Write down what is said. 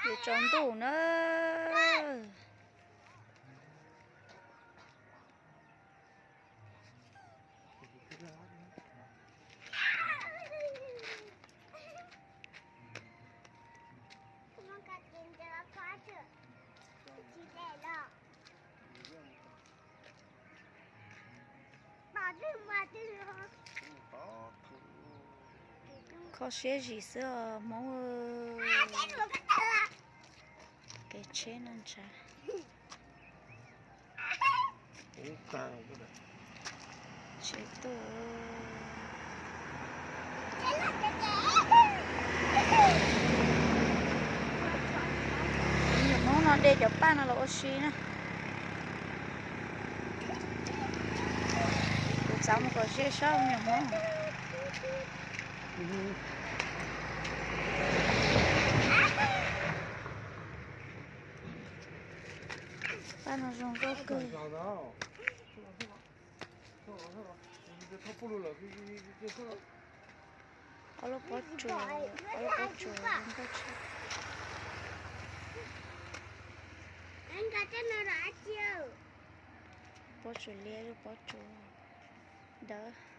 Yuav tsaus ntuj na. Kho siab zim xwb os Hmoob. Kev tsheb no ntshe tsheb tuaj. Me nyuam Hmoob no de cov paj no los ua si na. Kuv txav mus kom ze sab me nyuam Hmoob. Paj no zoo nkauj kawg. Ob lub pob tsuas, ob lub pob tsuas zoo nkauj tshaj. Pob tsuas liab, lub pob tsuas dawb.